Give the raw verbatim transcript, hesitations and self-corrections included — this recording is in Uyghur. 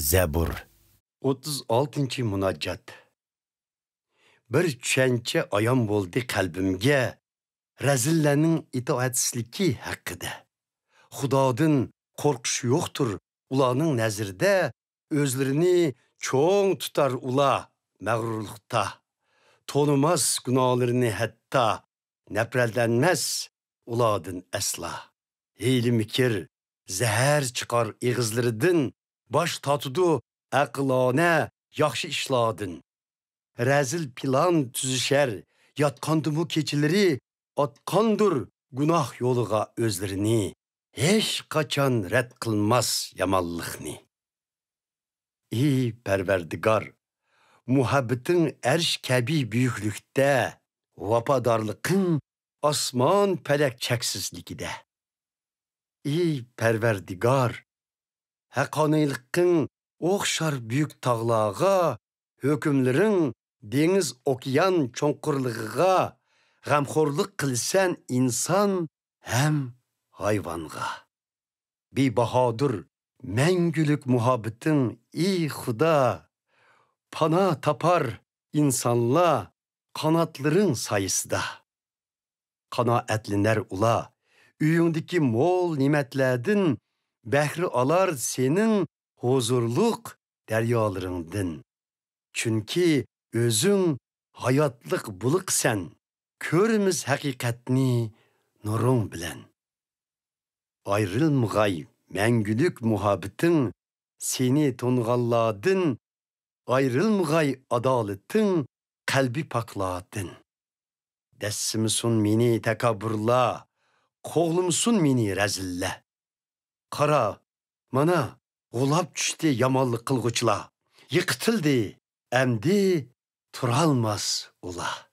زەبۇر. ئوتتۇز ئالتىنچى مۇناجات. بىر چۈشەنچە ئايان بولدى قەلبىمگە، رەزىللەرنىڭ ئىتائەتسىزلىكى ھەققىدە. خۇدادىن قورقۇش يوقتۇر ئۇلارنىڭ نەزىرىدە، ئۆزلىرىنى چوڭ تۇتار ئۇلار مەغرۇرلۇقتا. تونۇماس گۇناھلىرىنى ھەتتا، نەپرەتلەنمەس ئۇلاردىن ئەسلا. ھىيلە-مىكىر، زەھەر چىقار ئېغىزلىرىدىن، باش تارتىدۇ ئەقىلانە ياخشى ئىشلاردىن. رەزىل پىلان تۈزۈشەر ياتقاندىمۇ كېچىلىرى، ئاتقاندۇر گۇناھ يولىغا ئۆزلىرىنى، ھېچقاچان رەت قىلماس يامانلىقنى. ئى پەرۋەردىگار، مۇھەببىتىڭ ئەرش كەبى بۈيۈكلۈكتە، ۋاپادارلىقىڭ ئاسمان پەلەك چەكسىزلىكىدە. ئى پەرۋەردىگار، ھەققانىيلىقىڭ ئوخشار بۈيۈك تاغلارغا، ھۆكۈملىرىڭ دېڭىز ئوكيان چوڭقۇرلۇقىغا، غەمخورلۇق قىلىسەن ئىنسان ھەم ھايۋانغا. بىباھادۇر مەڭگۈلۈك مۇھەببىتىڭ، ئى خۇدا، پانا تاپار ئىنسانلار قاناتلىرىڭ سايىسىدا. قانائەتلىنەر ئۇلار ئۆيۈڭدىكى مول نېمەتلەردىن، بەھرە ئالار سېنىڭ ھۇزۇرلۇق دەريالىرىڭدىن. چۈنكى ئۆزۈڭ ھاياتلىق بۇلىقىسەن، كۆرىمىز ھەقىقەتنى نۇرۇڭ بىلەن. ئايرىلمىغاي مەڭگۈلۈك مۇھەببىتىڭ سېنى تونۇغانلاردىن، ئايرىلمىغاي ئادالىتىڭ قەلبى پاكلاردىن. دەسسىمىسۇن مېنى تەكەببۇرلار، قوغلىمىسۇن مېنى رەزىللەر. قارا، مانا، غۇلاپ چۈشتى يامانلىق قىلغۇچىلار، يىقىتىلدى، ئەمدى تۇرالماس ئۇلار.